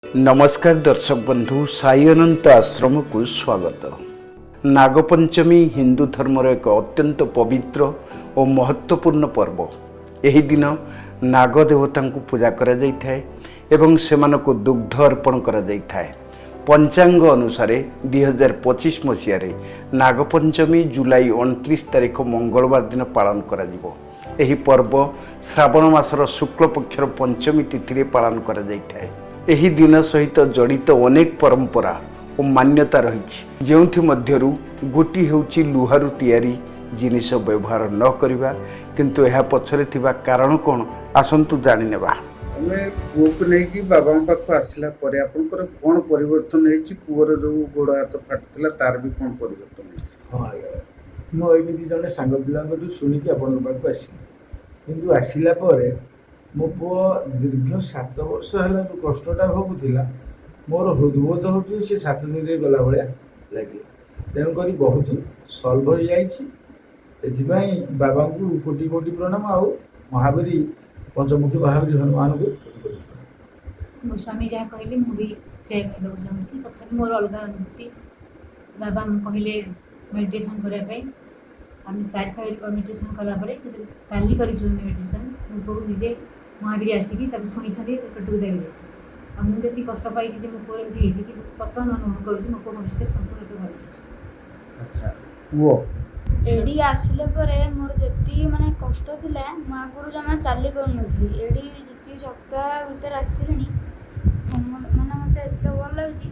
ନମସ୍କାର ଦର୍ଶକ ବନ୍ଧୁ, ସାଇ ଅନନ୍ତ ଆଶ୍ରମକୁ ସ୍ୱାଗତ। ନାଗପଞ୍ଚମୀ ହିନ୍ଦୁ ଧର୍ମର ଏକ ଅତ୍ୟନ୍ତ ପବିତ୍ର ଓ ମହତ୍ତ୍ୱପୂର୍ଣ୍ଣ ପର୍ବ। ଏହି ଦିନ ନାଗ ଦେବତାଙ୍କୁ ପୂଜା କରାଯାଇଥାଏ ଏବଂ ସେମାନଙ୍କୁ ଦୁଗ୍ଧ ଅର୍ପଣ କରାଯାଇଥାଏ। ପଞ୍ଚାଙ୍ଗ ଅନୁସାରେ 2025 ମସିହାରେ ନାଗପଞ୍ଚମୀ ଜୁଲାଇ 29 ତାରିଖ ମଙ୍ଗଳବାର ଦିନ ପାଳନ କରାଯିବ। ଏହି ପର୍ବ ଶ୍ରାବଣ ମାସର ଶୁକ୍ଳପକ୍ଷର ପଞ୍ଚମୀ ତିଥିରେ ପାଳନ କରାଯାଇଥାଏ। ଏହି ଦିନ ସହିତ ଜଡ଼ିତ ଅନେକ ପରମ୍ପରା ଓ ମାନ୍ୟତା ରହିଛି, ଯେଉଁଥି ମଧ୍ୟରୁ ଗୋଟିଏ ହେଉଛି ଲୁହାରୁ ତିଆରି ଜିନିଷ ବ୍ୟବହାର ନ କରିବା। କିନ୍ତୁ ଏହା ପଛରେ ଥିବା କାରଣ କ'ଣ, ଆସନ୍ତୁ ଜାଣିନେବା। ତମେ ପୁଅକୁ ନେଇକି ବାବାଙ୍କ ପାଖକୁ ଆସିଲା ପରେ ଆପଣଙ୍କର କ'ଣ ପରିବର୍ତ୍ତନ ହେଇଛି? ପୁଅର ଯୋଉ ଗୋଡ଼ ହାତ ଫାଟୁଥିଲା, ତାର ବି କ'ଣ ପରିବର୍ତ୍ତନ ହେଇଛି? ହଁ ଆଜ୍ଞା, ମୁଁ ଏମିତି ଜଣେ ସାଙ୍ଗ ପିଲାଙ୍କଠୁ ଶୁଣିକି ଆପଣଙ୍କ ପାଖକୁ ଆସିଲି। କିନ୍ତୁ ଆସିଲା ପରେ ମୋ ପୁଅ ଦୀର୍ଘ 7 ବର୍ଷ ହେଲା ଯେଉଁ କଷ୍ଟଟା ଭୋଗୁଥିଲା, ମୋର ହୃଦବୋଧ ହେଉଛି ସେ 7 ଦିନରେ ଗଲା ଭଳିଆ ଲାଗିଲା। ତେଣୁକରି ବହୁତ ସଲ୍ଭ ହୋଇଯାଇଛି। ଏଥିପାଇଁ ବାବାଙ୍କୁ କୋଟି କୋଟି ପ୍ରଣାମ ଆଉ ମହାବୀର, ପଞ୍ଚମୁଖୀ ମହାବୀର ହନୁମାନଙ୍କୁ କୋଟି କୋଟି ପ୍ରଣାମ। ମୋ ସ୍ୱାମୀ ଯାହା କହିଲେ, ମୁଁ ବି ସେୟା କହିବାକୁ ଚାହୁଁଛି। ତଥାପି ମୋର ଅଲଗା ଅନୁଭୂତି। ବାବା କହିଲେ ମେଡ଼ିଟେସନ୍ କରିବା ପାଇଁ। ଆମେ ଚାରି ଫାଇଭ ମେଡ଼ିଟେସନ୍ କଲା ପରେ, କିନ୍ତୁ କାଲି କରିଛୁ ଆମେ ମେଡ଼ିଟେସନ୍, ମୋ ପୁଅକୁ ନିଜେ ମହାବୀର ଆସିକି ତାକୁ ଛୁଇଁଛନ୍ତି, ପେଟକୁ ଦାବି ଆସି। ଆଉ ମୁଁ ଯେତିକି କଷ୍ଟ ପାଇଛି ଯେ ମୋ ପୁଅର ଏମିତି ହେଇଛି, କିନ୍ତୁ ବର୍ତ୍ତମାନ ଅନୁଭବ କରୁଛି ମୋ ପୁଅ ଭବିଷ୍ୟତରେ ସମ୍ପୂର୍ଣ୍ଣ ରୂପେ ଭଲ ହେଇଛି। ଆଚ୍ଛା, ପୁଅ? ଏଠି ଆସିଲା ପରେ ମୋର ଯେତିକି ମାନେ କଷ୍ଟ ଥିଲା, ମୁଁ ଆଗରୁ ଜମା ଚାଲି ପାରୁନଥିଲି। ଏଠି ଯେତିକି ସପ୍ତାହ ଭିତରେ ଆସିଲିଣି, ମାନେ ମୋତେ ଏତେ ଭଲ ଲାଗୁଛି।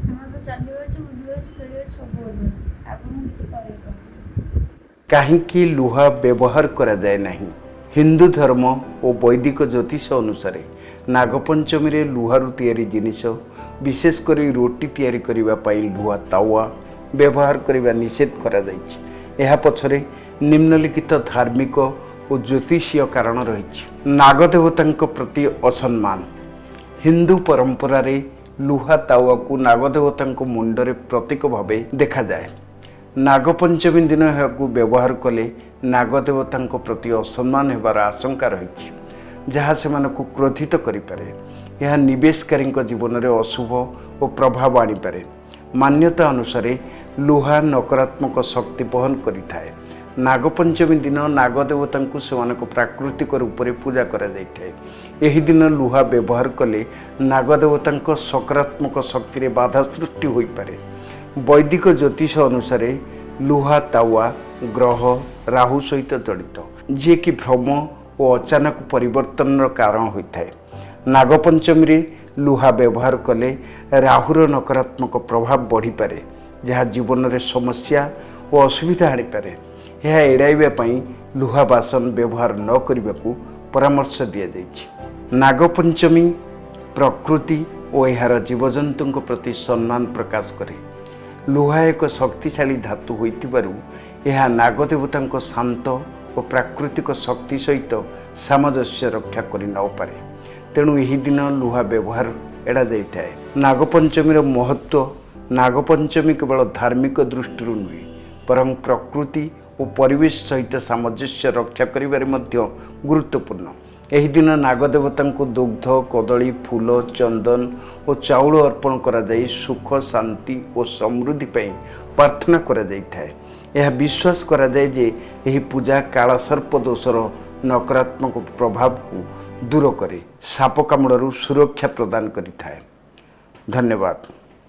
ମୁଁ ଏବେ ଚାଲିପାରୁଛି, ବୁଲିପାରୁଛି, ଖେଳିପାରୁଛି, ସବୁ କରିପାରୁଛି। ଆଗରୁ ମୁଁ କିଛି କରିପାରୁନଥିଲି। କାହିଁକି ଲୁହା ବ୍ୟବହାର କରାଯାଏ ନାହିଁ? ହିନ୍ଦୁ ଧର୍ମ ଓ ବୈଦିକ ଜ୍ୟୋତିଷ ଅନୁସାରେ ନାଗପଞ୍ଚମୀରେ ଲୁହାରୁ ତିଆରି ଜିନିଷ, ବିଶେଷ କରି ରୋଟି ତିଆରି କରିବା ପାଇଁ ଲୁହା ତାୱା ବ୍ୟବହାର କରିବା ନିଷେଧ କରାଯାଇଛି। ଏହା ପଛରେ ନିମ୍ନଲିଖିତ ଧାର୍ମିକ ଓ ଜ୍ୟୋତିଷୀୟ କାରଣ ରହିଛି। ନାଗଦେବତାଙ୍କ ପ୍ରତି ଅସମ୍ମାନ। ହିନ୍ଦୁ ପରମ୍ପରାରେ ଲୁହା ତାୱାକୁ ନାଗଦେବତାଙ୍କ ମୁଣ୍ଡରେ ପ୍ରତୀକ ଭାବେ ଦେଖାଯାଏ। ନାଗପଞ୍ଚମୀ ଦିନ ଏହାକୁ ବ୍ୟବହାର କଲେ ନାଗଦେବତାଙ୍କ ପ୍ରତି ଅସମ୍ମାନ ହେବାର ଆଶଙ୍କା ରହିଛି, ଯାହା ସେମାନଙ୍କୁ କ୍ରୋଧିତ କରିପାରେ। ଏହା ନିବେଶକାରୀଙ୍କ ଜୀବନରେ ଅଶୁଭ ଓ ପ୍ରଭାବ ଆଣିପାରେ। ମାନ୍ୟତା ଅନୁସାରେ ଲୁହା ନକାରାତ୍ମକ ଶକ୍ତି ବହନ କରିଥାଏ। ନାଗପଞ୍ଚମୀ ଦିନ ନାଗଦେବତାଙ୍କୁ ସେମାନଙ୍କ ପ୍ରାକୃତିକ ରୂପରେ ପୂଜା କରାଯାଇଥାଏ। ଏହି ଦିନ ଲୁହା ବ୍ୟବହାର କଲେ ନାଗଦେବତାଙ୍କ ସକାରାତ୍ମକ ଶକ୍ତିରେ ବାଧା ସୃଷ୍ଟି ହୋଇପାରେ। ବୈଦିକ ଜ୍ୟୋତିଷ ଅନୁସାରେ ଲୁହା ତାୱା ଗ୍ରହ ରାହୁ ସହିତ ଜଡ଼ିତ, ଯିଏକି ଭ୍ରମ ଓ ଅଚାନକ ପରିବର୍ତ୍ତନର କାରଣ ହୋଇଥାଏ। ନାଗପଞ୍ଚମୀରେ ଲୁହା ବ୍ୟବହାର କଲେ ରାହୁର ନକାରାତ୍ମକ ପ୍ରଭାବ ବଢ଼ିପାରେ, ଯାହା ଜୀବନରେ ସମସ୍ୟା ଓ ଅସୁବିଧା ଆଣିପାରେ। ଏହା ଏଡ଼ାଇବା ପାଇଁ ଲୁହା ବାସନ ବ୍ୟବହାର ନ କରିବାକୁ ପରାମର୍ଶ ଦିଆଯାଇଛି। ନାଗପଞ୍ଚମୀ ପ୍ରକୃତି ଓ ଏହାର ଜୀବଜନ୍ତୁଙ୍କ ପ୍ରତି ସମ୍ମାନ ପ୍ରକାଶ କରେ। ଲୁହା ଏକ ଶକ୍ତିଶାଳୀ ଧାତୁ ହୋଇଥିବାରୁ ଏହା ନାଗଦେବତାଙ୍କ ଶାନ୍ତ ଓ ପ୍ରାକୃତିକ ଶକ୍ତି ସହିତ ସାମଞ୍ଜସ୍ୟ ରକ୍ଷା କରି ନପାରେ। ତେଣୁ ଏହି ଦିନ ଲୁହା ବ୍ୟବହାର ଏଡ଼ାଯାଇଥାଏ। ନାଗପଞ୍ଚମୀର ମହତ୍ତ୍ୱ। ନାଗପଞ୍ଚମୀ କେବଳ ଧାର୍ମିକ ଦୃଷ୍ଟିରୁ ନୁହେଁ, ବରଂ ପ୍ରକୃତି ଓ ପରିବେଶ ସହିତ ସାମଞ୍ଜସ୍ୟ ରକ୍ଷା କରିବାରେ ମଧ୍ୟ ଗୁରୁତ୍ୱପୂର୍ଣ୍ଣ। ଏହି ଦିନ ନାଗଦେବତାଙ୍କୁ ଦୁଗ୍ଧ, କଦଳୀ, ଫୁଲ, ଚନ୍ଦନ ଓ ଚାଉଳ ଅର୍ପଣ କରାଯାଇ ସୁଖ, ଶାନ୍ତି ଓ ସମୃଦ୍ଧି ପାଇଁ ପ୍ରାର୍ଥନା କରାଯାଇଥାଏ। ଏହା ବିଶ୍ୱାସ କରାଯାଏ ଯେ ଏହି ପୂଜା କାଳସର୍ପ ଦୋଷର ନକାରାତ୍ମକ ପ୍ରଭାବକୁ ଦୂର କରେ, ସାପ କାମୁଡ଼ାରୁ ସୁରକ୍ଷା ପ୍ରଦାନ କରିଥାଏ। ଧନ୍ୟବାଦ।